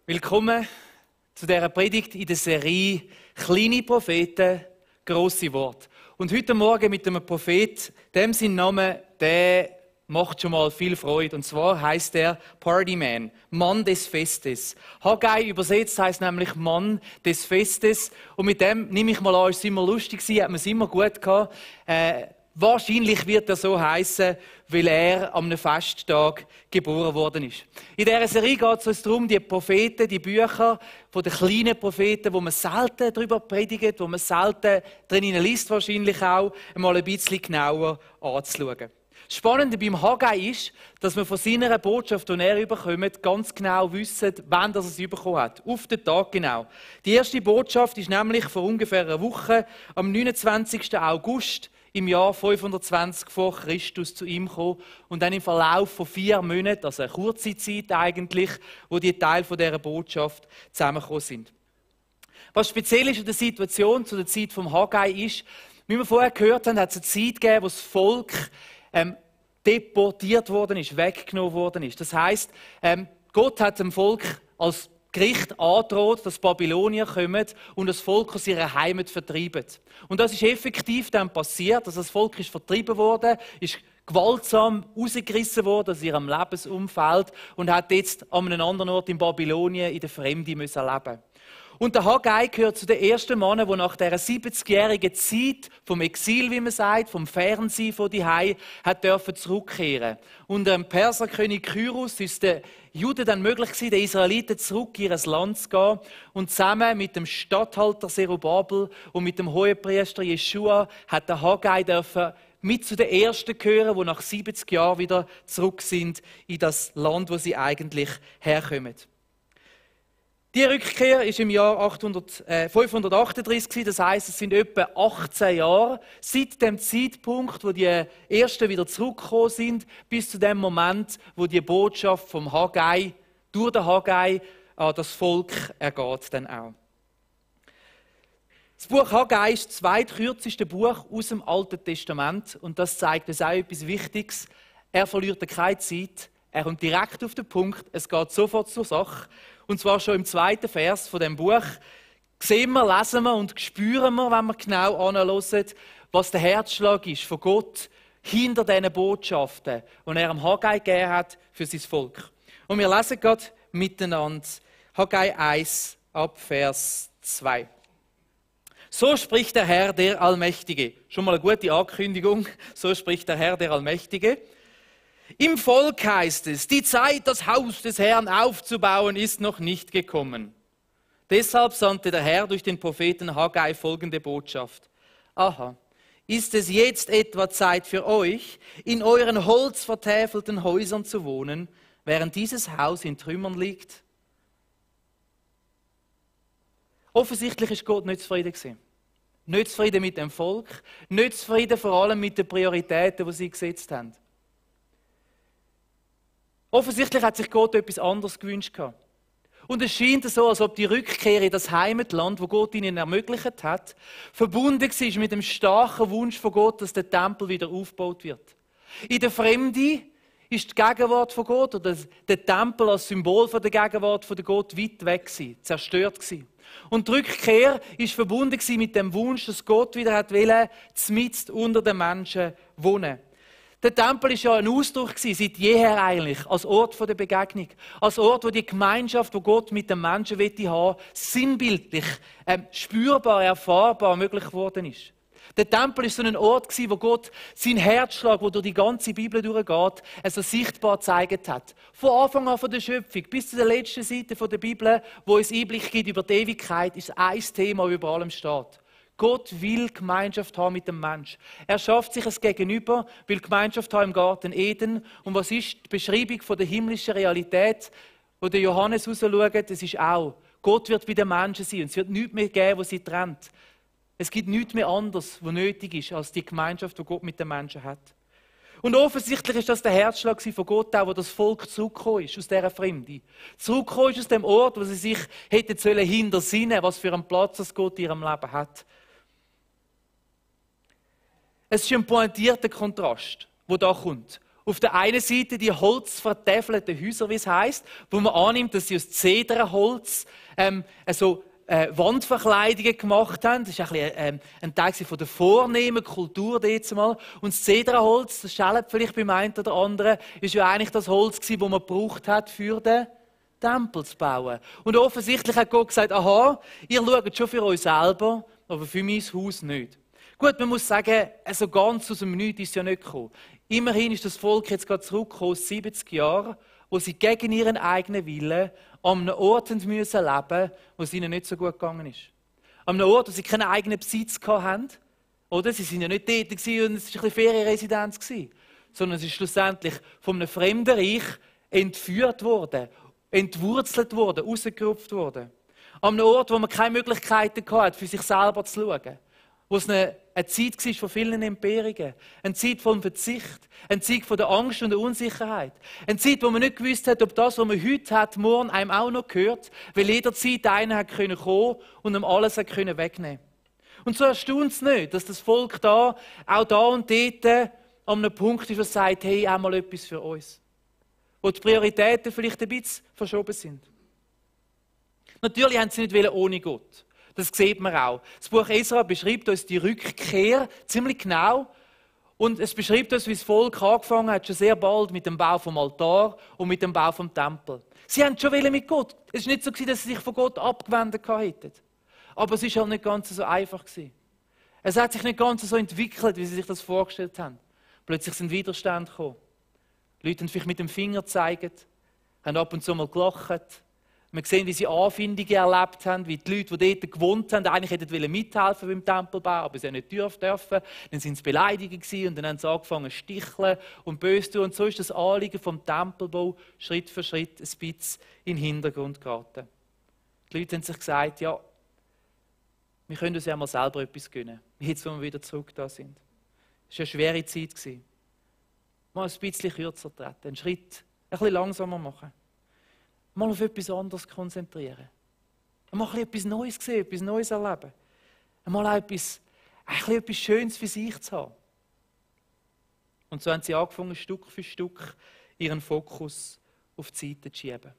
Willkommen zu dieser Predigt in der Serie «Kleine Propheten, grosse Worte». Und heute Morgen mit einem Prophet, dem sein Name, der macht schon mal viel Freude. Und zwar heißt er Partyman, Mann des Festes. Haggai übersetzt heißt nämlich Mann des Festes. Und mit dem nehme ich mal an, ist es immer lustig gewesen, hat man es immer gut gehabt. Wahrscheinlich wird er so heißen, weil er am Festtag geboren worden ist. In dieser Serie geht es uns darum, die Propheten, die Bücher von den kleinen Propheten, wo man selten darüber predigt, wo man selten drin liest, wahrscheinlich auch, einmal ein bisschen genauer anzuschauen. Das Spannende beim Haggai ist, dass wir von seiner Botschaft, die er überkommt, ganz genau wissen, wann er es bekommen hat. Auf den Tag genau. Die erste Botschaft ist nämlich vor ungefähr einer Woche, am 29. August, im Jahr 520 vor Christus zu ihm gekommen und dann im Verlauf von 4 Monaten, also eine kurze Zeit eigentlich, wo die Teile von dieser Botschaft zusammengekommen sind. Was speziell ist an der Situation zu der Zeit vom Haggai ist, wie wir vorher gehört haben, hat es eine Zeit gegeben, wo das Volk deportiert worden ist, weggenommen worden ist. Das heisst, Gott hat dem Volk als Gericht androht, dass Babylonier kommen und das Volk aus ihrer Heimat vertreiben. Und das ist effektiv dann passiert, dass das Volk ist vertrieben wurde, ist gewaltsam rausgerissen worden aus ihrem Lebensumfeld und hat jetzt an einem anderen Ort in Babylonien in der Fremde müssen leben. Und der Haggai gehört zu den ersten Männern, die nach dieser 70-jährigen Zeit vom Exil, wie man sagt, vom Fernsein von daheim, zurückkehren. Und dem Perserkönig Kyros ist der Juden dann möglich gewesen, den Israeliten zurück in ihr Land zu gehen. Und zusammen mit dem Statthalter Zerubabel und mit dem Hohepriester Jeschua hat der Haggai mit zu den Ersten gehören, die nach 70 Jahren wieder zurück sind in das Land, wo sie eigentlich herkommen. Die Rückkehr ist im Jahr 538, das heisst, es sind etwa 18 Jahre seit dem Zeitpunkt, wo die Ersten wieder zurückgekommen sind, bis zu dem Moment, wo die Botschaft vom Haggai, durch den Haggai, an das Volk ergeht dann auch. Das Buch Haggai ist das zweitkürzeste Buch aus dem Alten Testament und das zeigt uns auch etwas Wichtiges. Er verliert keine Zeit, er kommt direkt auf den Punkt, es geht sofort zur Sache. Und zwar schon im 2. Vers von dem Buch sehen wir, lesen wir und spüren wir, wenn wir genau anhören, was der Herzschlag ist von Gott hinter diesen Botschaften, die er am Haggai gegeben hat für sein Volk. Und wir lesen gerade miteinander Haggai 1 ab Vers 2. So spricht der Herr, der Allmächtige. Schon mal eine gute Ankündigung. So spricht der Herr, der Allmächtige. Im Volk heißt es, die Zeit, das Haus des Herrn aufzubauen, ist noch nicht gekommen. Deshalb sandte der Herr durch den Propheten Haggai folgende Botschaft. Aha, ist es jetzt etwa Zeit für euch, in euren holzvertäfelten Häusern zu wohnen, während dieses Haus in Trümmern liegt? Offensichtlich ist Gott nicht zufrieden gewesen. Nicht zufrieden mit dem Volk, nicht zufrieden vor allem mit den Prioritäten, die sie gesetzt haben. Offensichtlich hat sich Gott etwas anderes gewünscht. Und es scheint so, als ob die Rückkehr in das Heimatland, wo Gott ihnen ermöglicht hat, verbunden war mit dem starken Wunsch von Gott, dass der Tempel wieder aufgebaut wird. In der Fremde ist die Gegenwart von Gott oder der Tempel als Symbol von der Gegenwart von Gott weit weg gewesen, zerstört gewesen. Und die Rückkehr ist verbunden mit dem Wunsch, dass Gott wieder wollte, mitten unter den Menschen wohnen. Der Tempel war ja ein Ausdruck, seit jeher eigentlich, als Ort der Begegnung. Als Ort, wo die Gemeinschaft, die Gott mit den Menschen haben, sinnbildlich, spürbar, erfahrbar möglich geworden ist. Der Tempel war so ein Ort, wo Gott seinen Herzschlag, der durch die ganze Bibel durchgeht, also sichtbar gezeigt hat. Von Anfang an von der Schöpfung bis zu der letzten Seite der Bibel, wo es Einblick gibt über die Ewigkeit, ist ein Thema, das über allem steht. Gott will Gemeinschaft haben mit dem Menschen. Er schafft sich es Gegenüber, will Gemeinschaft haben im Garten Eden. Und was ist die Beschreibung von der himmlischen Realität, wo der Johannes rausschaut? Das ist auch, Gott wird bei den Menschen sein und es wird nichts mehr geben, was sie trennt. Es gibt nichts mehr anderes, was nötig ist, als die Gemeinschaft, die Gott mit den Menschen hat. Und offensichtlich ist das der Herzschlag von Gott, auch, wo das Volk zurückgekommen ist aus dieser Fremde. Zurückgekommen ist aus dem Ort, wo sie sich hätten hintersinnen, was für einen Platz das Gott in ihrem Leben hat. Es ist ein pointierter Kontrast, der da kommt. Auf der einen Seite die holzvertäfelten Häuser, wie es heisst, wo man annimmt, dass sie aus Zedernholz Wandverkleidungen gemacht haben. Das war ein Teil von der vornehmen Kultur dort mal. Und das Zedernholz, das schellt vielleicht beim einen oder anderen, ist ja eigentlich das Holz gewesen, das man gebraucht hat, für den Tempel zu bauen. Und offensichtlich hat Gott gesagt, aha, ihr schaut schon für euch selber, aber für mein Haus nicht. Gut, man muss sagen, so ganz aus dem Nichts ist es ja nicht gekommen. Immerhin ist das Volk jetzt gerade zurückgekommen aus 70 Jahren, wo sie gegen ihren eigenen Willen an einem Ort leben mussten, wo es ihnen nicht so gut gegangen ist. An einem Ort, wo sie keinen eigenen Besitz hatten. Oder? Sie waren ja nicht tätig und es war ein bisschen Ferienresidenz, sondern sie ist schlussendlich von einem fremden Reich entführt worden, entwurzelt worden, rausgerupft worden. An einem Ort, wo man keine Möglichkeiten hatte, für sich selber zu schauen. Wo es eine Zeit war von vielen Entbehrungen, eine Zeit von Verzicht, eine Zeit von der Angst und der Unsicherheit, eine Zeit, wo man nicht gewusst hat, ob das, was man heute hat, morgen einem auch noch gehört, weil jederzeit einer hat kommen können und ihm alles hat wegnehmen können. Und so erstaunt es nicht, dass das Volk auch da und dort an einem Punkt ist, wo es sagt, hey, auch mal etwas für uns. Wo die Prioritäten vielleicht ein bisschen verschoben sind. Natürlich haben sie nicht ohne Gott. Das sieht man auch. Das Buch Esra beschreibt uns die Rückkehr ziemlich genau. Und es beschreibt uns, wie das Volk angefangen hat, schon sehr bald mit dem Bau vom Altar und mit dem Bau vom Tempel. Sie haben schon mit Gott. Es war nicht so, dass sie sich von Gott abgewendet hätten. Aber es war halt nicht ganz so einfach. Es hat sich nicht ganz so entwickelt, wie sie sich das vorgestellt haben. Plötzlich sind Widerstände gekommen. Leute haben vielleicht mit dem Finger gezeigt, haben ab und zu mal gelacht. Wir sehen, wie sie Anfindungen erlebt haben, wie die Leute, die dort gewohnt haben, eigentlich hätten mithelfen beim Tempelbau, aber sie nicht dürfen. Dann sind es Beleidigungen und dann haben sie angefangen zu sticheln und böse zu tun. Und so ist das Anliegen vom Tempelbau Schritt für Schritt ein bisschen in den Hintergrund geraten. Die Leute haben sich gesagt, ja, wir können uns ja mal selber etwas gönnen, jetzt, wo wir wieder zurück da sind. Es war eine schwere Zeit. Mal ein bisschen kürzer treten, einen Schritt ein bisschen langsamer machen. Mal auf etwas anderes konzentrieren. Mal etwas Neues sehen, etwas Neues erleben. Mal auch etwas Schönes für sich zu haben. Und so haben sie angefangen, Stück für Stück ihren Fokus auf die Seite zu schieben.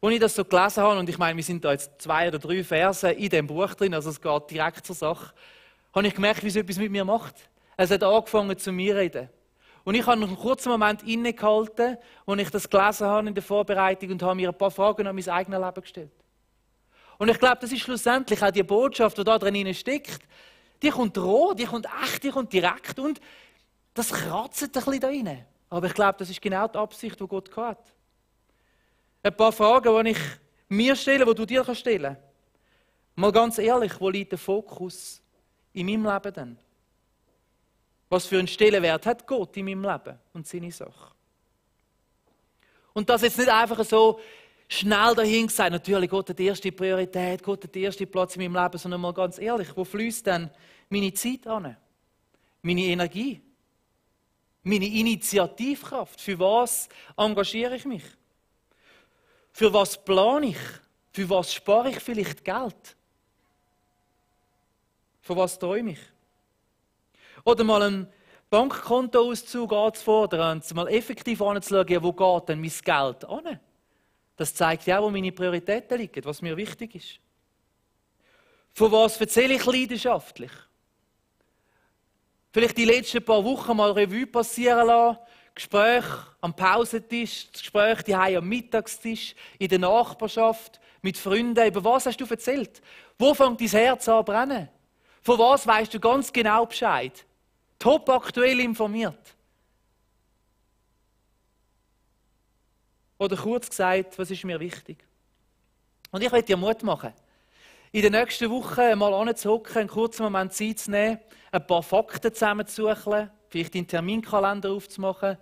Als ich das so gelesen habe, und ich meine, wir sind da jetzt 2 oder 3 Verse in diesem Buch drin, also es geht direkt zur Sache, habe ich gemerkt, wie es etwas mit mir macht. Es hat angefangen zu mir reden. Und ich habe noch einen kurzen Moment innegehalten, als ich das gelesen habe in der Vorbereitung und habe mir ein paar Fragen an mein eigenes Leben gestellt. Und ich glaube, das ist schlussendlich auch die Botschaft, die da drin steckt. Die kommt roh, die kommt echt, die kommt direkt und das kratzt ein bisschen da rein. Aber ich glaube, das ist genau die Absicht, die Gott hat. Ein paar Fragen, die ich mir stelle, die du dir stellen kannst. Mal ganz ehrlich, wo liegt der Fokus in meinem Leben denn? Was für einen Stellenwert hat Gott in meinem Leben und seine Sache? Und das jetzt nicht einfach so schnell dahin gesagt, natürlich Gott hat die erste Priorität, Gott hat den ersten Platz in meinem Leben, sondern mal ganz ehrlich, wo fließt denn meine Zeit an? Meine Energie? Meine Initiativkraft? Für was engagiere ich mich? Für was plane ich? Für was spare ich vielleicht Geld? Von was träume ich? Oder mal einen Bankkontoauszug anzufordern und mal effektiv anzuschauen, wo geht denn mein Geld an? Das zeigt ja auch, wo meine Prioritäten liegen, was mir wichtig ist. Von was erzähle ich leidenschaftlich? Vielleicht die letzten paar Wochen mal Revue passieren lassen, Gespräche am Pausentisch, Gespräche daheim am Mittagstisch, in der Nachbarschaft, mit Freunden. Über was hast du erzählt? Wo fängt dein Herz an zu brennen? Von was weißt du ganz genau Bescheid? Top aktuell informiert. Oder kurz gesagt, was ist mir wichtig? Und ich möchte dir Mut machen, in den nächsten Wochen mal anzuhocken, einen kurzen Moment Zeit zu nehmen, ein paar Fakten zusammenzusuchen, vielleicht deinen Terminkalender aufzumachen,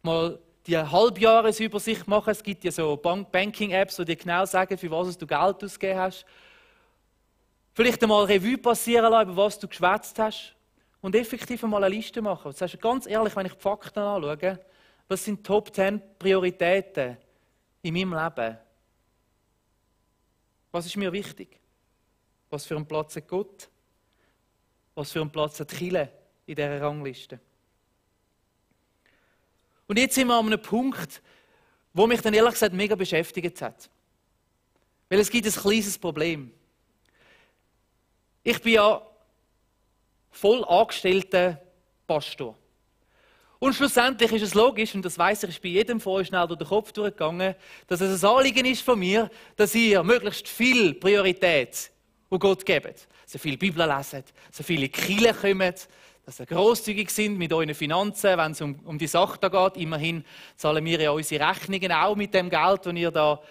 mal die Halbjahresübersicht machen. Es gibt ja so Banking-Apps, die dir genau sagen, für was du Geld ausgegeben hast. Vielleicht einmal Revue passieren lassen, über was du geschwätzt hast. Und effektiv einmal eine Liste machen. Das heißt, ganz ehrlich, wenn ich die Fakten anschaue, was sind die Top 10 Prioritäten in meinem Leben? Was ist mir wichtig? Was für einen Platz hat Gott? Was für einen Platz hat die Kirche in dieser Rangliste. Und jetzt sind wir an einem Punkt, wo mich dann ehrlich gesagt mega beschäftigt hat. Weil es gibt ein kleines Problem. Ich bin ja voll angestellter Pastor. Und schlussendlich ist es logisch, und das weiss ich, ist bei jedem von euch schnell durch den Kopf durchgegangen, dass es ein Anliegen ist von mir, dass ihr möglichst viel Priorität und Gott gebt. So viel Bibel lesen, so viele Kirchen kommen, dass ihr grosszügig sind mit euren Finanzen, wenn es um die Sache da geht. Immerhin zahlen wir ja unsere Rechnungen auch mit dem Geld, das ihr da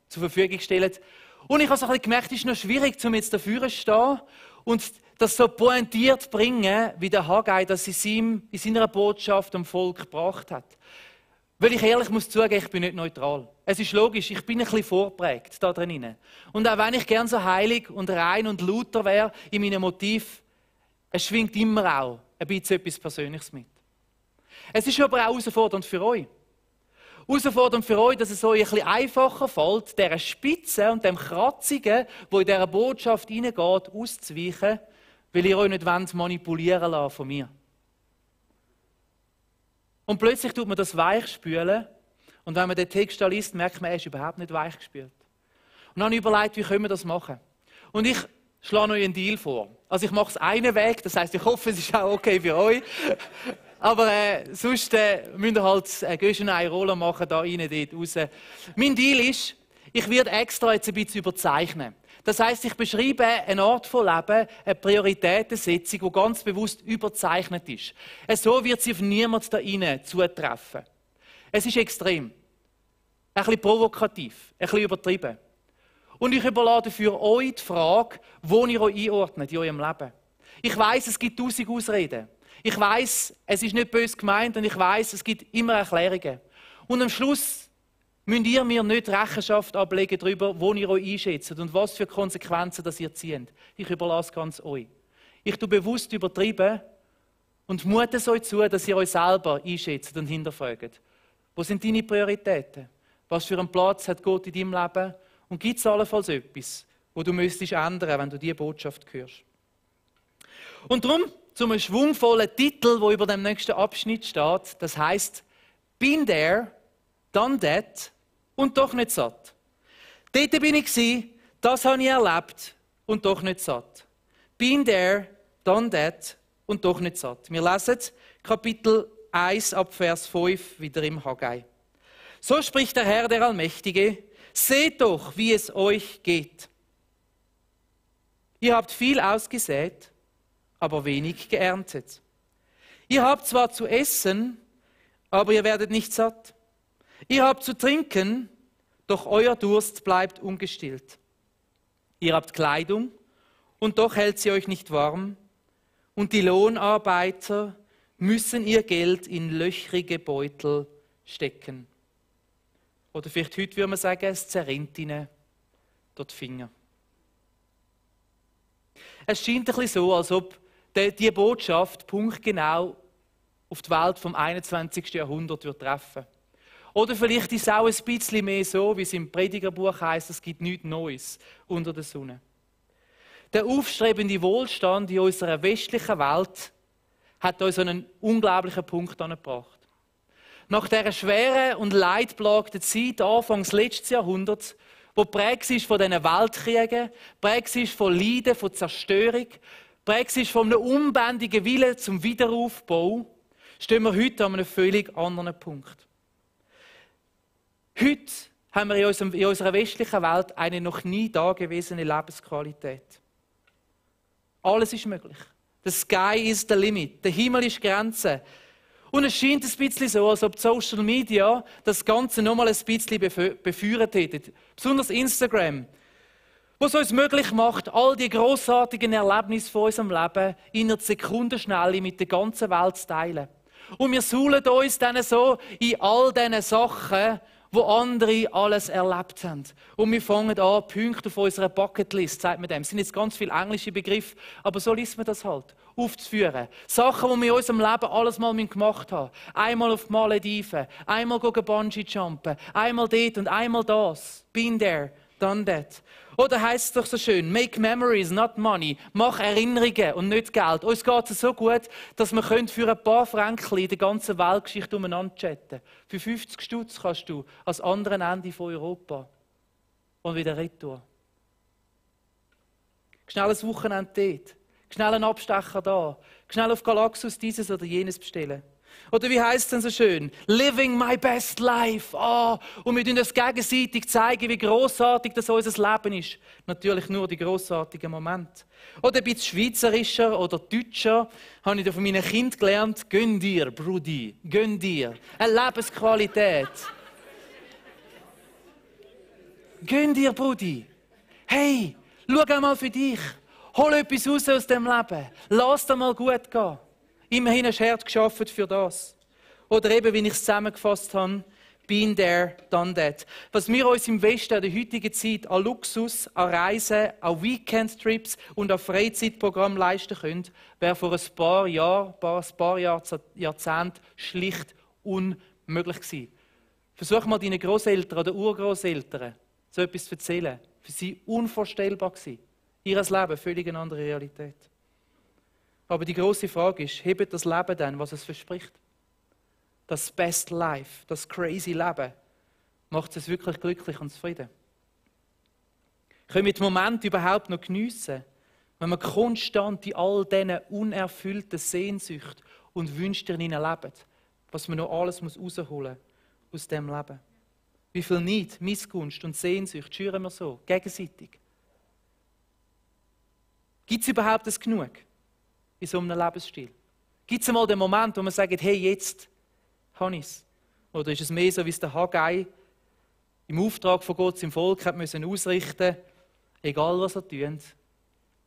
zur Verfügung stellt. Und ich habe so ein bisschen gemerkt, es ist noch schwierig, um jetzt dafür zu stehen und das so pointiert bringen, wie der Haggai, dass es ihm in seiner Botschaft am Volk gebracht hat. Weil ich ehrlich muss zugeben, ich bin nicht neutral. Es ist logisch, ich bin ein bisschen vorgeprägt da drin. Und auch wenn ich gern so heilig und rein und lauter wäre in meinem Motiv, es schwingt immer auch ein bisschen etwas Persönliches mit. Es ist aber auch herausfordernd für euch. Herausfordernd für euch, dass es euch ein bisschen einfacher fällt, dieser Spitze und dem Kratzigen, wo in dieser Botschaft hineingeht, auszuweichen, weil ihr euch nicht manipulieren lassen von mir. Und plötzlich tut man das weichspülen und wenn man den Text da liest, merkt man, er ist überhaupt nicht weichgespült. Und dann habe ich überlegt, wie können wir das machen? Und ich schlage euch einen Deal vor. Also ich mache es einen Weg, das heisst, ich hoffe, es ist auch okay für euch. Aber sonst müsst ihr halt Göschenei-Roller machen, da rein, dort raus. Mein Deal ist, ich werde extra jetzt ein bisschen überzeichnen. Das heisst, ich beschreibe eine Art von Leben, eine Prioritätensetzung, die ganz bewusst überzeichnet ist. So wird sie auf niemanden da rein zutreffen. Es ist extrem. Ein bisschen provokativ, ein bisschen übertrieben. Und ich überlade für euch die Frage, wo ihr euch einordnet in eurem Leben. Ich weiss, es gibt 1000 Ausreden. Ich weiss, es ist nicht böse gemeint und ich weiss, es gibt immer Erklärungen. Und am Schluss müsst ihr mir nicht Rechenschaft ablegen darüber, wo ihr euch einschätzt und was für Konsequenzen das ihr zieht. Ich überlasse ganz euch. Ich tue bewusst übertrieben und mute es euch zu, dass ihr euch selber einschätzt und hinterfragt. Wo sind deine Prioritäten? Was für einen Platz hat Gott in deinem Leben? Und gibt es allenfalls etwas, wo du müsstest ändern, wenn du diese Botschaft hörst? Und darum, zu einem schwungvollen Titel, der über dem nächsten Abschnitt steht, das heisst, Been there, done that und doch nicht satt. Dort bin ich gewesen, das habe ich erlebt und doch nicht satt. Been there, done that und doch nicht satt. Wir lesen Kapitel 1 ab Vers 5 wieder im Haggai. So spricht der Herr, der Allmächtige, seht doch, wie es euch geht. Ihr habt viel ausgesät, aber wenig geerntet. Ihr habt zwar zu essen, aber ihr werdet nicht satt. Ihr habt zu trinken, doch euer Durst bleibt ungestillt. Ihr habt Kleidung, und doch hält sie euch nicht warm. Und die Lohnarbeiter müssen ihr Geld in löchrige Beutel stecken. Oder vielleicht heute würde man sagen, es zerrinnt ihnen durch die Finger. Es scheint ein bisschen so, als ob diese Botschaft punktgenau auf die Welt vom 21. Jahrhundert treffen. Oder vielleicht ist es auch ein bisschen mehr so, wie es im Predigerbuch heißt, es gibt nichts Neues unter der Sonne. Der aufstrebende Wohlstand in unserer westlichen Welt hat uns einen unglaublichen Punkt angebracht. Nach dieser schweren und leidplagten Zeit, Anfangs letzten Jahrhunderts, wo geprägt ist von diesen Weltkriegen, geprägt ist von Leiden, von Zerstörung, geprägt ist von einem unbändigen Willen zum Wiederaufbau, stehen wir heute an einem völlig anderen Punkt. Heute haben wir in unserer westlichen Welt eine noch nie dagewesene Lebensqualität. Alles ist möglich. The sky is the limit. Der Himmel ist die Grenze. Und es scheint ein bisschen so, als ob die Social Media das Ganze noch mal ein bisschen befeuert hätten. Besonders Instagram, was es uns möglich macht, all die grossartigen Erlebnisse von unserem Leben in einer Sekundenschnelle mit der ganzen Welt zu teilen. Und wir suhlen uns dann so in all diesen Sachen, wo andere alles erlebt haben. Und wir fangen an, Punkte auf unserer Bucketlist, sagt man dem. Es sind jetzt ganz viele englische Begriffe, aber so liest man das halt, aufzuführen. Sachen, die wir in unserem Leben alles mal gemacht haben. Einmal auf die Malediven, einmal Bungee-Jumpen, einmal dort und einmal das. Been there, done that. Oder heißt es doch so schön, make memories, not money. Mach Erinnerungen und nicht Geld. Uns geht es so gut, dass wir für ein paar Franken in der ganzen Weltgeschichte umeinander chatten. Für 50 Stutz kannst du ans andere Ende von Europa und wieder retour. Schnell ein Wochenende dort. Schnell einen Abstecher da. Schnell auf Galaxus dieses oder jenes bestellen. Oder wie heisst es denn so schön? Living my best life. Und wir uns gegenseitig zeigen, wie grossartig das unser Leben ist. Natürlich nur die grossartigen Momente. Oder ein bisschen schweizerischer oder deutscher habe ich von meinen Kindern gelernt. Gönn dir, Brudi, gönn dir. Eine Lebensqualität. Gönn dir, Brudi. Hey, schau einmal für dich. Hol etwas raus aus dem Leben. Lass dir mal gut gehen. Immerhin hast du hart gearbeitet für das. Oder eben, wie ich es zusammengefasst habe, been there, done that. Was wir uns im Westen in der heutigen Zeit an Luxus, an Reisen, an Weekend-Trips und an Freizeitprogrammen leisten können, wäre vor ein paar Jahrzehnten schlicht unmöglich gewesen. Versuch mal deinen Großeltern oder Urgroßeltern so etwas zu erzählen. Für sie unvorstellbar gewesen. Ihr Leben, völlig eine andere Realität. Aber die große Frage ist, hebt das Leben dann, was es verspricht? Das Best Life, das crazy Leben, macht es wirklich glücklich und zufrieden? Können wir den Moment überhaupt noch geniessen, wenn wir konstant in all diesen unerfüllten Sehnsüchten und Wünschen leben, was man noch alles rausholen muss aus diesem Leben? Wie viel Neid, Missgunst und Sehnsucht schüren wir so, gegenseitig? Gibt es überhaupt das Genug in so einem Lebensstil? Gibt es einmal den Moment, wo man sagt, hey, jetzt habe ich es? Oder ist es mehr so, wie es der Haggai im Auftrag von Gott im Volk hat müssen ausrichten, egal was er tut,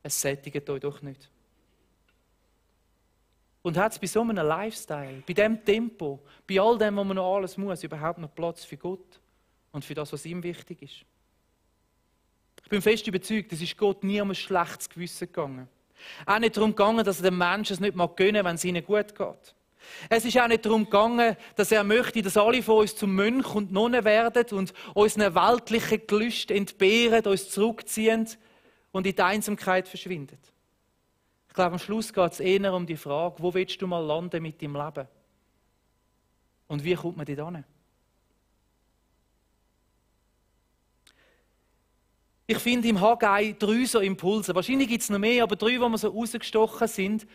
es sättigt euch doch nicht. Und hat es bei so einem Lifestyle, bei diesem Tempo, bei all dem, was man noch alles muss, überhaupt noch Platz für Gott und für das, was ihm wichtig ist? Ich bin fest überzeugt, es ist Gott nie um ein schlechtes Gewissen gegangen. Auch nicht darum gegangen, dass er den Menschen es nicht gönnen mag, wenn es ihnen gut geht. Es ist auch nicht darum gegangen, dass er möchte, dass alle von uns zum Mönch und Nonnen werden und unseren weltlichen Gelüsten entbehren, uns zurückziehen und in die Einsamkeit verschwinden. Ich glaube, am Schluss geht es eher um die Frage, wo willst du mal landen mit deinem Leben? Und wie kommt man dort hin? Ich finde im Haggai 3 so Impulse. Wahrscheinlich gibt es noch mehr, aber 3, die mir so rausgestochen sind,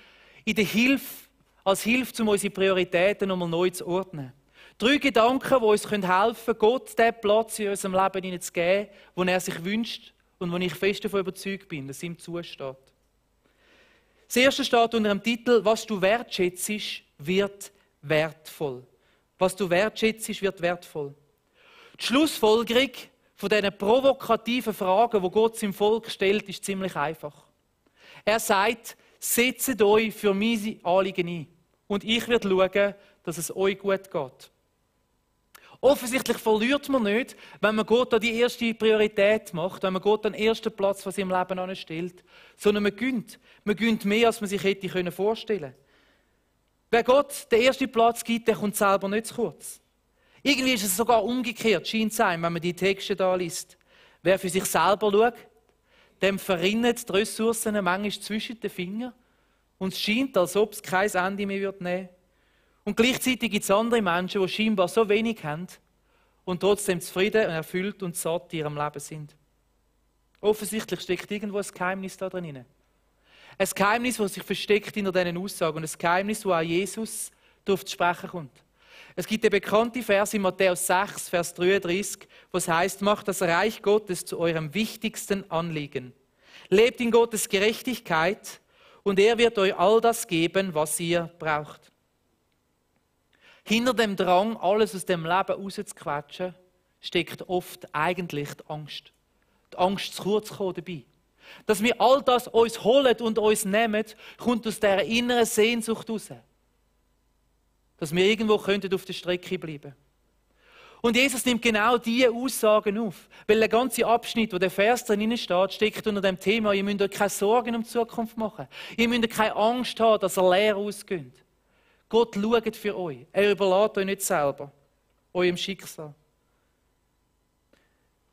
in der Hilfe, als Hilfe, um unsere Prioritäten nochmal neu zu ordnen. 3 Gedanken, die uns helfen können, Gott den Platz in unserem Leben zu geben, den er sich wünscht und wo ich fest davon überzeugt bin, dass es ihm zusteht. Das erste steht unter dem Titel, was du wertschätzt, wird wertvoll. Was du wertschätzt, wird wertvoll. Die Schlussfolgerung von diesen provokativen Fragen, die Gott seinem Volk stellt, ist ziemlich einfach. Er sagt, setzt euch für meine Anliegen ein und ich werde schauen, dass es euch gut geht. Offensichtlich verliert man nicht, wenn man Gott an die erste Priorität macht, wenn man Gott an den ersten Platz von seinem Leben anstellt, sondern man gönnt. Man gönnt mehr, als man sich hätte vorstellen können. Wer Gott den ersten Platz gibt, der kommt selber nicht zu kurz. Irgendwie ist es sogar umgekehrt, scheint es sein, wenn man die Texte da liest. Wer für sich selber schaut, dem verrinnen die Ressourcen manchmal zwischen den Fingern und es scheint, als ob es kein Ende mehr nehmen würde. Und gleichzeitig gibt es andere Menschen, die scheinbar so wenig haben und trotzdem zufrieden, erfüllt und satt in ihrem Leben sind. Offensichtlich steckt irgendwo ein Geheimnis da drin. Ein Geheimnis, das sich versteckt hinter diesen Aussagen und ein Geheimnis, das auch Jesus darauf zu sprechen kommt. Es gibt den bekannten Vers in Matthäus 6, Vers 33, wo es heißt, macht das Reich Gottes zu eurem wichtigsten Anliegen. Lebt in Gottes Gerechtigkeit und er wird euch all das geben, was ihr braucht. Hinter dem Drang, alles aus dem Leben rauszuquetschen, steckt oft eigentlich die Angst. Die Angst, zu kurz zu kommen dabei. Dass wir all das uns holen und uns nehmen, kommt aus dieser inneren Sehnsucht raus. Dass wir irgendwo auf der Strecke bleiben könnten. Und Jesus nimmt genau diese Aussagen auf. Weil der ganze Abschnitt, wo der Vers drin steht, steckt unter dem Thema, ihr müsst euch keine Sorgen um die Zukunft machen. Ihr müsst keine Angst haben, dass ihr leer ausgeht. Gott schaut für euch. Er überlässt euch nicht selber, eurem Schicksal.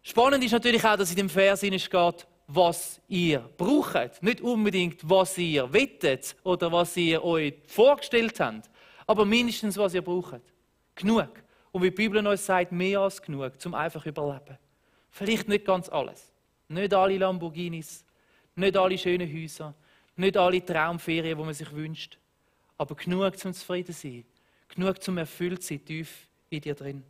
Spannend ist natürlich auch, dass in dem Vers steht, was ihr braucht. Nicht unbedingt, was ihr wettet oder was ihr euch vorgestellt habt, aber mindestens, was ihr braucht. Genug. Und wie die Bibel uns sagt, mehr als genug, um einfach zu überleben. Vielleicht nicht ganz alles. Nicht alle Lamborghinis, nicht alle schönen Häuser, nicht alle Traumferien, die man sich wünscht. Aber genug, zum zufrieden zu sein. Genug, zum erfüllt zu sein, tief in dir drin.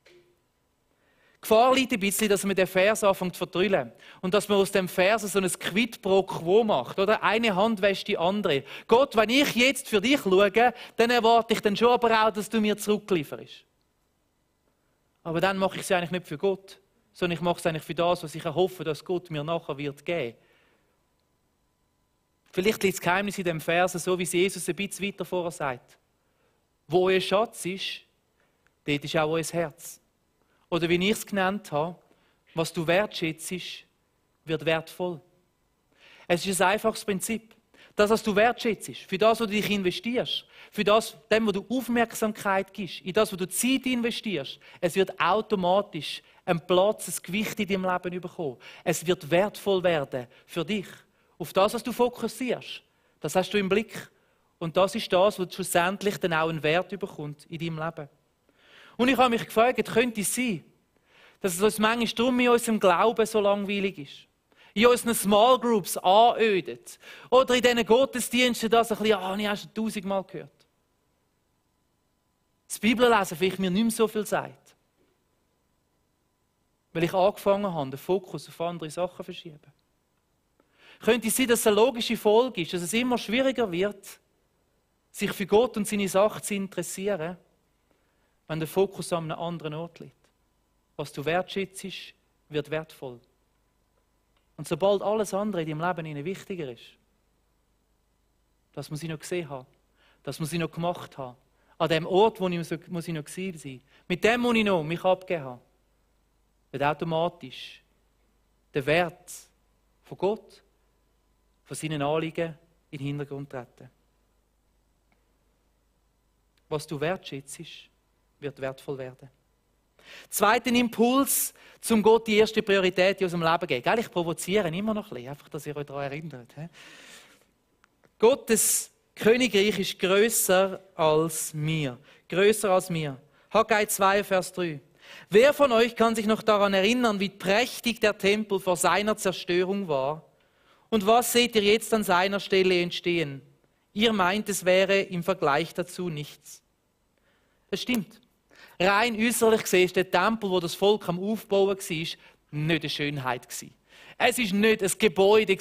Die Gefahr liegt ein bisschen, dass man den Vers anfängt zu vertrüllen. Und dass man aus dem Vers so ein Quid pro quo macht. Oder? Eine Hand wäscht die andere. Gott, wenn ich jetzt für dich schaue, dann erwarte ich dann schon aber auch, dass du mir zurücklieferst. Aber dann mache ich es eigentlich nicht für Gott, sondern ich mache es eigentlich für das, was ich erhoffe, dass Gott mir nachher wird geben. Vielleicht liegt das Geheimnis in dem Vers, so wie es Jesus ein bisschen weiter vorher sagt. Wo euer Schatz ist, dort ist auch euer Herz. Oder wie ich es genannt habe, was du wertschätzt, wird wertvoll. Es ist ein einfaches Prinzip. Das, was du wertschätzt, für das, wo du dich investierst, für das, dem, wo du Aufmerksamkeit gibst, in das, wo du Zeit investierst, es wird automatisch einen Platz, ein Gewicht in deinem Leben bekommen. Es wird wertvoll werden für dich. Auf das, was du fokussierst, das hast du im Blick. Und das ist das, was schlussendlich dann auch einen Wert bekommt in deinem Leben. Und ich habe mich gefragt, könnte es sein, dass es uns manchmal darum in unserem Glauben so langweilig ist? In unseren Small Groups anödet. Oder in diesen Gottesdiensten, das ein bisschen, ich habe schon 1000-mal gehört. Das Bibellesen vielleicht mir nicht mehr so viel sagt. Weil ich angefangen habe, den Fokus auf andere Sachen zu verschieben. Könnte es sein, dass es eine logische Folge ist, dass es immer schwieriger wird, sich für Gott und seine Sache zu interessieren, wenn der Fokus an einem anderen Ort liegt. Was du wertschätzt, wird wertvoll. Und sobald alles andere in deinem Leben wichtiger ist, das muss ich noch gesehen haben, das muss ich noch gemacht haben, an dem Ort, wo ich noch gewesen sein, mit dem muss ich noch mich abgeben haben, wird automatisch der Wert von Gott, von seinen Anliegen in den Hintergrund treten. Was du wertschätzt, wird wertvoll werden. Zweiter Impuls, zum Gott die erste Priorität in unserem Leben zu geben. Ich provoziere immer noch ein bisschen, einfach, dass ihr euch daran erinnert. Gottes Königreich ist grösser als mir. Grösser als mir. Haggai 2, Vers 3. Wer von euch kann sich noch daran erinnern, wie prächtig der Tempel vor seiner Zerstörung war? Und was seht ihr jetzt an seiner Stelle entstehen? Ihr meint, es wäre im Vergleich dazu nichts. Es stimmt. Rein äußerlich gesehen ist der Tempel, wo das Volk am Aufbauen war, nicht eine Schönheit. Es war nicht ein Gebäude,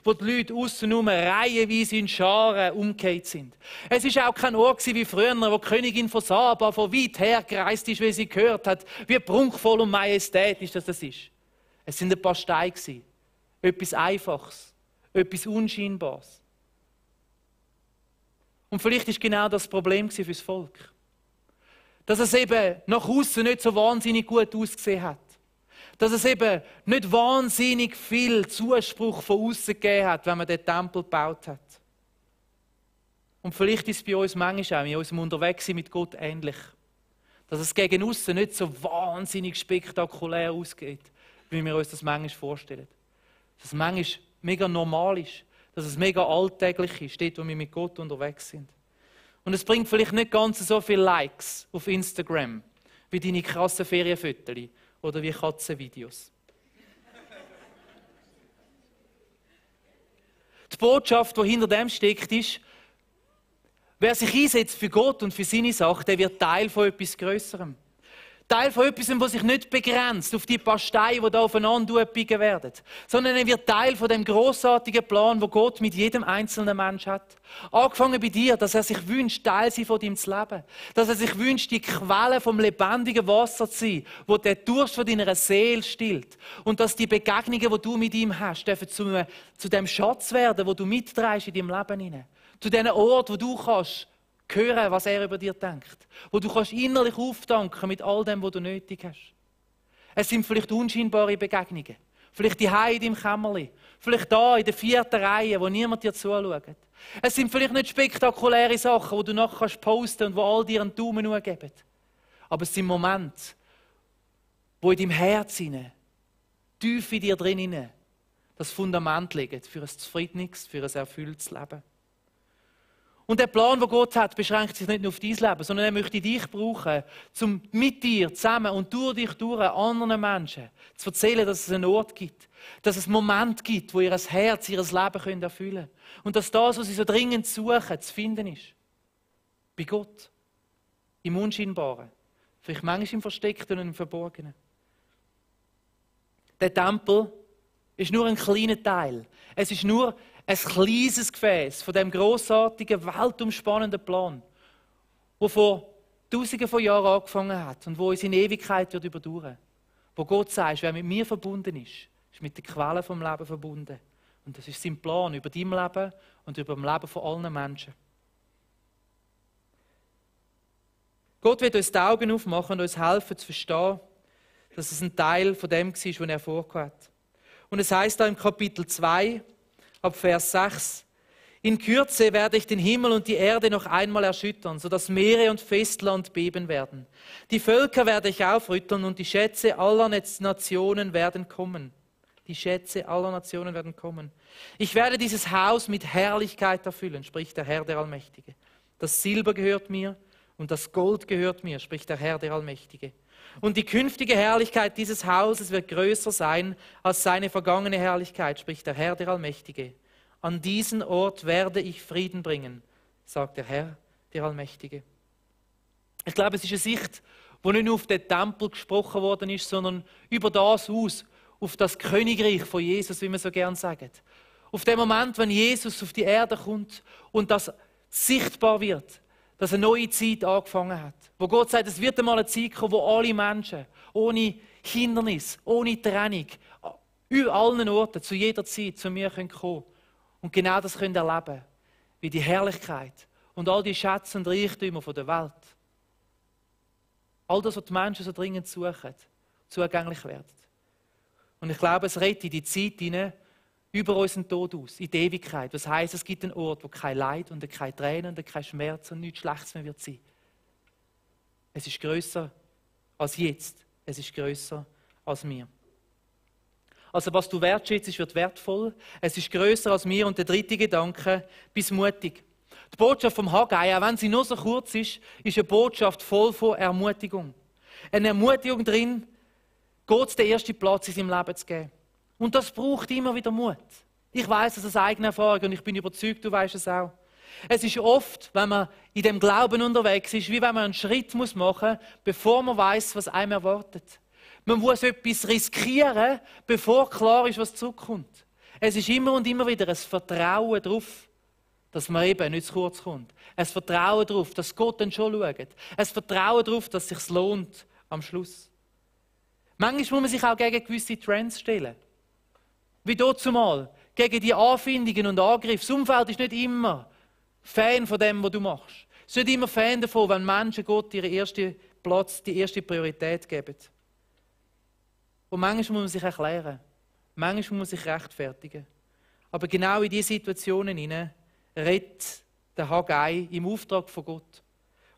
wo die Leute aussen reihenweise in Scharen umgekehrt sind. Es war auch kein Ort wie früher, wo die Königin von Saba von weit her gereist ist, weil sie gehört hat, wie prunkvoll und majestätisch das ist. Es sind ein paar Steine. Etwas Einfaches, etwas Unscheinbares. Und vielleicht ist genau das Problem für das Volk. Dass es eben nach außen nicht so wahnsinnig gut ausgesehen hat. Dass es eben nicht wahnsinnig viel Zuspruch von außen gegeben hat, wenn man den Tempel gebaut hat. Und vielleicht ist es bei uns manchmal auch in unserem Unterwegssein mit Gott ähnlich. Dass es gegen außen nicht so wahnsinnig spektakulär ausgeht, wie wir uns das manchmal vorstellen. Dass es manchmal mega normal ist, dass es mega alltäglich ist, dort, wo wir mit Gott unterwegs sind. Und es bringt vielleicht nicht ganz so viele Likes auf Instagram, wie deine krassen Ferienfotos oder wie Katzenvideos. Die Botschaft, die hinter dem steckt, ist, wer sich einsetzt für Gott und für seine Sache, der wird Teil von etwas Grösserem. Teil von etwas, das sich nicht begrenzt auf die paar Steine, die da aufeinander biegen werden, sondern er wird Teil von dem grossartigen Plan, wo Gott mit jedem einzelnen Menschen hat. Angefangen bei dir, dass er sich wünscht, Teil sein von deinem Leben. Dass er sich wünscht, die Quelle vom lebendigen Wasser zu sein, wo der Durst von deiner Seele stillt. Und dass die Begegnungen, die du mit ihm hast, dürfen zu dem Schatz werden, wo du mitträgst in deinem Leben hinein. Zu dem Ort, wo du kannst hören, was er über dir denkt. Wo du kannst innerlich auftanken mit all dem, was du nötig hast. Es sind vielleicht unscheinbare Begegnungen. Vielleicht die in deinem Kämmerlein. Vielleicht da in der 4. Reihe, wo niemand dir zuschaut. Es sind vielleicht nicht spektakuläre Sachen, die du nachher kannst posten und wo all dir einen Daumen geben. Aber es sind Momente, wo in deinem Herz hinein tief in dir drin das Fundament legen für ein zufriedenes, für ein erfülltes Leben. Und der Plan, den Gott hat, beschränkt sich nicht nur auf dein Leben, sondern er möchte dich brauchen, um mit dir zusammen und durch dich durch anderen Menschen zu erzählen, dass es einen Ort gibt, dass es einen Moment gibt, wo ihr Herz, ihr Leben erfüllen können. Und dass das, was sie so dringend suchen, zu finden ist. Bei Gott. Im Unscheinbaren. Vielleicht manchmal im Versteckten und im Verborgenen. Der Tempel ist nur ein kleiner Teil. Es ist nur ein kleines Gefäß von dem grossartigen, weltumspannenden Plan, der vor Tausenden von Jahren angefangen hat und wo uns in Ewigkeit wird überdauern. Wo Gott sagt, wer mit mir verbunden ist, ist mit der Quelle vom Leben verbunden. Und das ist sein Plan über dein Leben und über das Leben von allen Menschen. Gott wird uns die Augen aufmachen und uns helfen zu verstehen, dass es ein Teil von dem war, was er vorgehabt hat. Und es heißt da im Kapitel 2, ab Vers 6, in Kürze werde ich den Himmel und die Erde noch einmal erschüttern, sodass Meere und Festland beben werden. Die Völker werde ich aufrütteln und die Schätze aller Nationen werden kommen. Die Schätze aller Nationen werden kommen. Ich werde dieses Haus mit Herrlichkeit erfüllen, spricht der Herr, der Allmächtige. Das Silber gehört mir und das Gold gehört mir, spricht der Herr, der Allmächtige. Und die künftige Herrlichkeit dieses Hauses wird größer sein als seine vergangene Herrlichkeit, spricht der Herr, der Allmächtige. An diesen Ort werde ich Frieden bringen, sagt der Herr, der Allmächtige. Ich glaube, es ist eine Sicht, wo nicht nur auf den Tempel gesprochen worden ist, sondern über das aus, auf das Königreich von Jesus, wie wir so gern sagen. Auf den Moment, wenn Jesus auf die Erde kommt und das sichtbar wird, dass eine neue Zeit angefangen hat. Wo Gott sagt, es wird einmal eine Zeit kommen, wo alle Menschen ohne Hindernis, ohne Trennung, an allen Orten, zu jeder Zeit zu mir kommen können. Und genau das können erleben, wie die Herrlichkeit und all die Schätze und Reichtümer der Welt, all das, was die Menschen so dringend suchen, zugänglich wird. Und ich glaube, es rettet in die Zeit hinein, über unseren Tod aus, in die Ewigkeit. Das heisst, es gibt einen Ort, wo kein Leid und kein Tränen und kein Schmerz und nichts Schlechtes mehr wird sein. Es ist grösser als jetzt. Es ist grösser als wir. Also was du wertschätzt, wird wertvoll. Es ist grösser als wir. Und der dritte Gedanke, bist mutig. Die Botschaft vom Haggai, auch wenn sie nur so kurz ist eine Botschaft voll von Ermutigung. Eine Ermutigung drin, Gott den ersten Platz in seinem Leben zu geben. Und das braucht immer wieder Mut. Ich weiß das aus eigener Erfahrung und ich bin überzeugt, du weißt es auch. Es ist oft, wenn man in dem Glauben unterwegs ist, wie wenn man einen Schritt machen muss, bevor man weiß, was einem erwartet. Man muss etwas riskieren, bevor klar ist, was zurückkommt. Es ist immer und immer wieder ein Vertrauen darauf, dass man eben nicht zu kurz kommt. Ein Vertrauen darauf, dass Gott dann schon schaut. Ein Vertrauen darauf, dass es sich lohnt am Schluss. Manchmal muss man sich auch gegen gewisse Trends stellen. Wie dort zumal, gegen die Anfindungen und Angriffe. Das Umfeld ist nicht immer Fan von dem, was du machst. Es ist nicht immer Fan davon, wenn Menschen Gott ihren ersten Platz, die erste Priorität geben. Und manchmal muss man sich erklären. Manchmal muss man sich rechtfertigen. Aber genau in diese Situationen hinein redet der Haggai im Auftrag von Gott.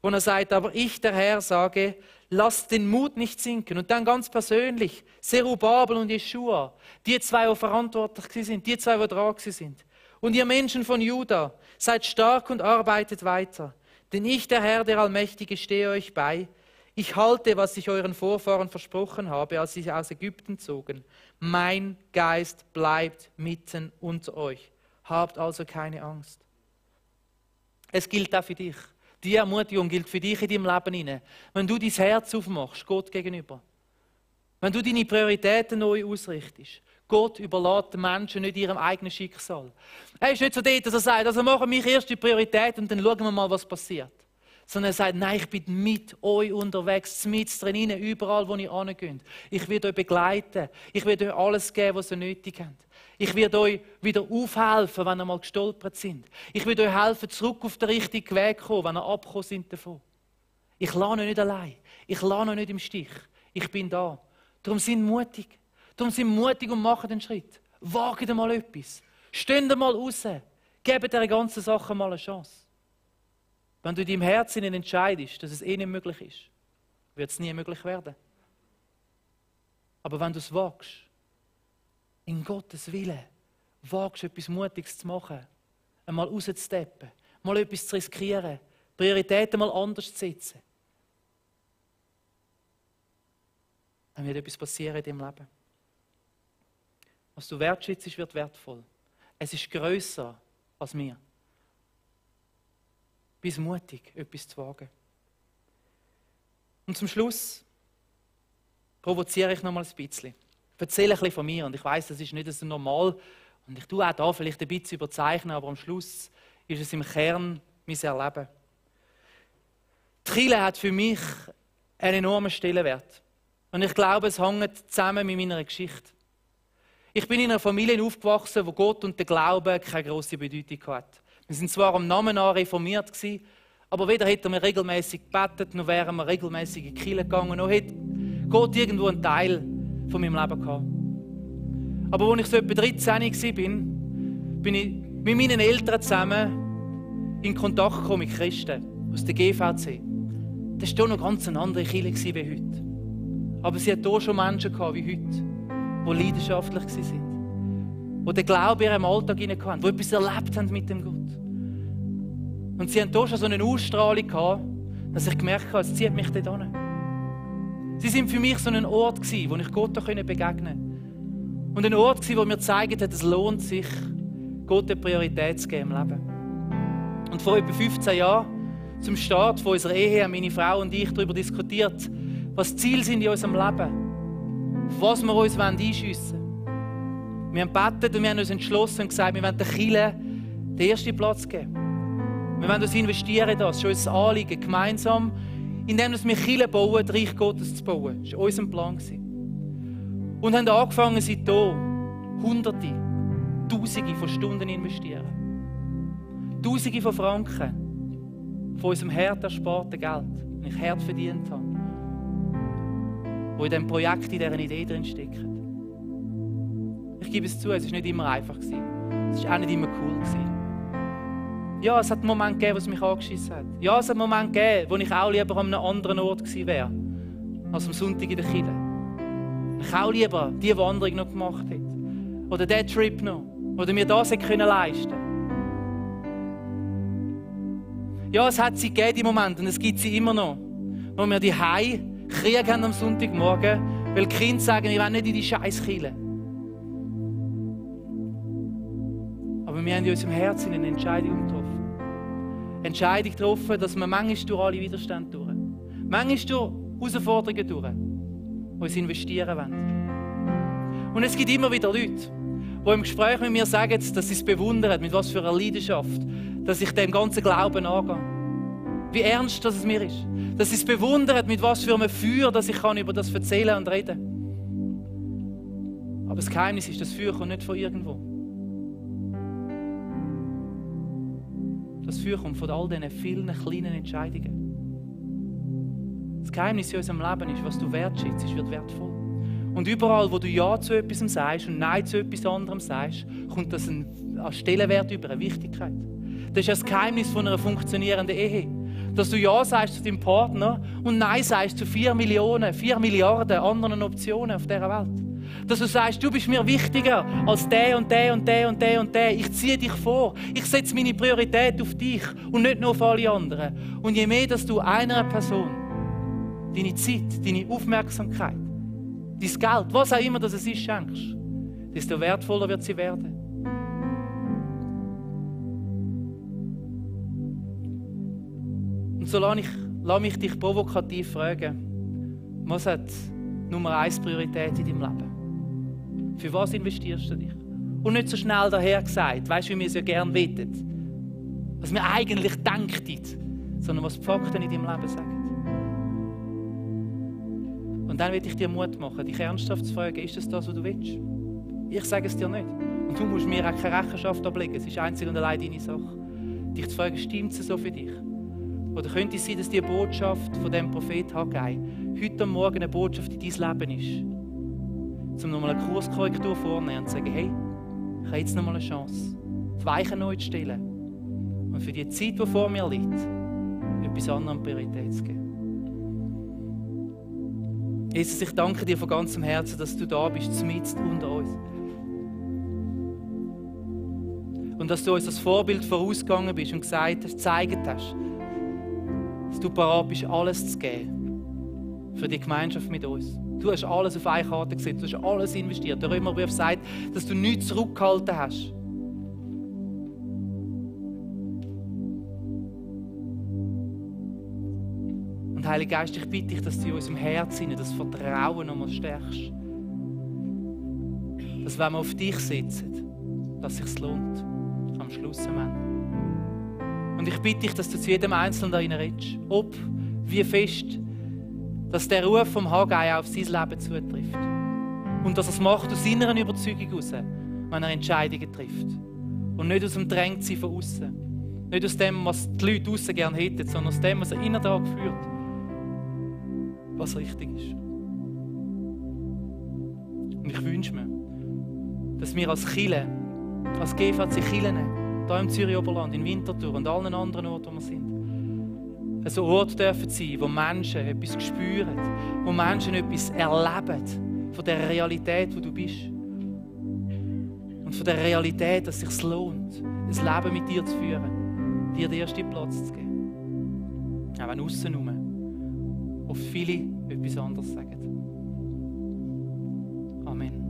Wo er sagt, aber ich, der Herr, sage, lasst den Mut nicht sinken. Und dann ganz persönlich, Zerubabel und Jeschua, die zwei, die verantwortlich sind, die zwei, die dran sind. Und ihr Menschen von Juda, seid stark und arbeitet weiter. Denn ich, der Herr, der Allmächtige, stehe euch bei. Ich halte, was ich euren Vorfahren versprochen habe, als sie aus Ägypten zogen. Mein Geist bleibt mitten unter euch. Habt also keine Angst. Es gilt auch für dich. Die Ermutigung gilt für dich in deinem Leben hinein. Wenn du dein Herz aufmachst, Gott gegenüber. Wenn du deine Prioritäten neu ausrichtest. Gott überlässt den Menschen nicht ihrem eigenen Schicksal. Er ist nicht so dort, dass er sagt, also machen wir erst die Priorität und dann schauen wir mal, was passiert. Sondern er sagt, nein, ich bin mit euch unterwegs, mit drin, überall, wo ihr hingeht. Ich werde euch begleiten. Ich werde euch alles geben, was ihr nötig habt. Ich werde euch wieder aufhelfen, wenn ihr mal gestolpert sind. Ich werde euch helfen, zurück auf den richtigen Weg zu kommen, wenn ihr abgekommen sind davon. Ich lasse euch nicht allein. Ich lasse euch nicht im Stich. Ich bin da. Darum sind mutig. Darum sind mutig und machen den Schritt. Wagen mal etwas. Steht mal raus. Gebt der ganzen Sache mal eine Chance. Wenn du in deinem Herzen entscheidest, dass es eh nicht möglich ist, wird es nie möglich werden. Aber wenn du es wagst, in Gottes Willen wagst du etwas Mutiges zu machen, einmal rauszusteppen, mal etwas zu riskieren, Prioritäten mal anders zu setzen. Dann wird etwas passieren in deinem Leben. Was du wertschätzt, wird wertvoll. Es ist grösser als wir. Bist mutig, etwas zu wagen. Und zum Schluss provoziere ich noch mal ein bisschen. Ich erzähle ein bisschen von mir und ich weiss, das ist nicht so normal und ich tue auch da vielleicht ein bisschen überzeichnen, aber am Schluss ist es im Kern mein Erleben. Die Kirche hat für mich einen enormen Stellenwert und ich glaube, es hängt zusammen mit meiner Geschichte. Ich bin in einer Familie aufgewachsen, wo Gott und der Glaube keine grosse Bedeutung hat. Wir sind zwar am Namen nach reformiert gewesen, aber weder hätten wir regelmäßig gebetet, noch wären wir regelmäßig in die Kirche gegangen, noch hätte Gott irgendwo einen Teil von meinem Leben gehabt. Aber als ich so etwa 13 war, bin ich mit meinen Eltern zusammen in Kontakt gekommen mit Christen aus der GVC. Das war noch ganz eine andere Kirche wie heute. Aber sie hat hier schon Menschen gehabt wie heute, die leidenschaftlich waren, die den Glauben in ihrem Alltag hatten, die etwas erlebt haben mit dem Gott. Und sie hatten hier schon so eine Ausstrahlung gehabt, dass ich gemerkt habe, es zieht mich dort hin. Sie waren für mich so ein Ort, wo ich Gott begegnen konnte. Und ein Ort, wo mir gezeigt hat, es lohnt sich, Gott eine Priorität zu geben im Leben. Und vor etwa 15 Jahren, zum Start unserer Ehe, haben meine Frau und ich darüber diskutiert, was die Ziele sind in unserem Leben, auf was wir uns einschiessen wollen. Wir haben gebetet und wir haben uns entschlossen und gesagt, wir wollen der Kirche den ersten Platz geben. Wir wollen uns investieren in das. Das ist unser Anliegen, gemeinsam, indem wir Kirche bauen, das Reich Gottes zu bauen. Das war unser Plan. Und haben angefangen, seitdem Hunderte, Tausende von Stunden investieren. Tausende von Franken von unserem hart ersparten Geld, das ich hart verdient habe, wo in diesem Projekt, in dieser Idee drin steckt. Ich gebe es zu, es war nicht immer einfach. Es war auch nicht immer cool. Ja, es hat einen Moment gegeben, wo es mich angeschissen hat. Ja, es hat einen Moment gegeben, wo ich auch lieber an einem anderen Ort gewesen wäre, als am Sonntag in der Kirche. Ich auch lieber diese Wanderung noch gemacht hätte. Oder diesen Trip noch. Oder mir das hätte leisten können. Ja, es hat sie gegeben, die Momente, und es gibt sie immer noch, wo wir die Krieg haben am Sonntagmorgen, weil die Kinder sagen, wir wollen nicht in die scheiß Kirche. Aber wir haben in unserem Herzen eine Entscheidung getroffen. Eine Entscheidung getroffen, dass wir manchmal durch alle Widerstände durch, manchmal durch Herausforderungen durch, uns investieren wollen. Und es gibt immer wieder Leute, die im Gespräch mit mir sagen, dass sie es bewundern, mit was für einer Leidenschaft, dass ich dem ganzen Glauben angehe. Wie ernst das es mir ist. Dass sie es bewundern, mit was für einem Feuer, dass ich über das erzählen und reden kann. Aber das Geheimnis ist, das Feuer kommt nicht von irgendwo. Das Feuer kommt von all diesen vielen kleinen Entscheidungen. Das Geheimnis in unserem Leben ist, was du wertschätzt, wird wertvoll. Und überall, wo du Ja zu etwas sagst und Nein zu etwas anderem sagst, kommt das an Stellenwert über, eine Wichtigkeit. Das ist das Geheimnis von einer funktionierenden Ehe. Dass du Ja sagst zu deinem Partner und Nein sagst zu 4 Milliarden anderen Optionen auf dieser Welt. Dass du sagst, du bist mir wichtiger als der und der und der und der und der. Ich ziehe dich vor. Ich setze meine Priorität auf dich und nicht nur auf alle anderen. Und je mehr, dass du einer Person deine Zeit, deine Aufmerksamkeit, dein Geld, was auch immer das es ist, schenkst, desto wertvoller wird sie werden. Und so lass mich dich provokativ fragen, was hat Nummer 1 Priorität in deinem Leben? Für was investierst du dich? Und nicht so schnell daher gesagt, weißt du, wie wir es ja gerne weten, was wir eigentlich denken, sondern was die Fakten in deinem Leben sagen. Und dann will ich dir Mut machen, dich ernsthaft zu fragen, ist das, was du willst? Ich sage es dir nicht. Und du musst mir auch keine Rechenschaft ablegen, es ist einzig und allein deine Sache. Dich zu fragen, stimmt es so für dich? Oder könnte es sein, dass die Botschaft von dem Prophet Haggai heute am Morgen eine Botschaft in dein Leben ist, um nochmal eine Kurskorrektur vorzunehmen und zu sagen, hey, ich habe jetzt nochmal eine Chance, die Weichen neu zu stellen und für die Zeit, die vor mir liegt, etwas anderem Priorität zu geben. Jesus, ich danke dir von ganzem Herzen, dass du da bist, mitten unter uns. Und dass du uns als Vorbild vorausgegangen bist und gezeigt hast, dass du bereit bist, alles zu geben für die Gemeinschaft mit uns. Du hast alles auf eine Karte gesetzt, du hast alles investiert. Der Römerbrief sagt, dass du nichts zurückgehalten hast. Und Heiliger Geist, ich bitte dich, dass du in unserem Herzen das Vertrauen nochmal stärkst. Dass wenn wir auf dich sitzen, dass es sich lohnt. Am Schluss am Ende. Und ich bitte dich, dass du zu jedem Einzelnen da redest. Ob, wie fest, dass der Ruf vom Haggai auf sein Leben zutrifft. Und dass er es macht aus seiner Überzeugung heraus, wenn er Entscheidungen trifft. Und nicht aus dem Drängtsein von außen. Nicht aus dem, was die Leute außen gerne hätten, sondern aus dem, was er innen dran führt. Was richtig ist. Und ich wünsche mir, dass wir als Kirche, als GVC Kirchen, hier im Zürich-Oberland, in Winterthur und allen anderen Orten, wo wir sind, ein Ort dürfen sein, wo Menschen etwas spüren, wo Menschen etwas erleben von der Realität, wo du bist. Und von der Realität, dass es sich lohnt, ein Leben mit dir zu führen, dir den ersten Platz zu geben. Auch wenn aussen herum oft viele etwas anderes sagen. Amen.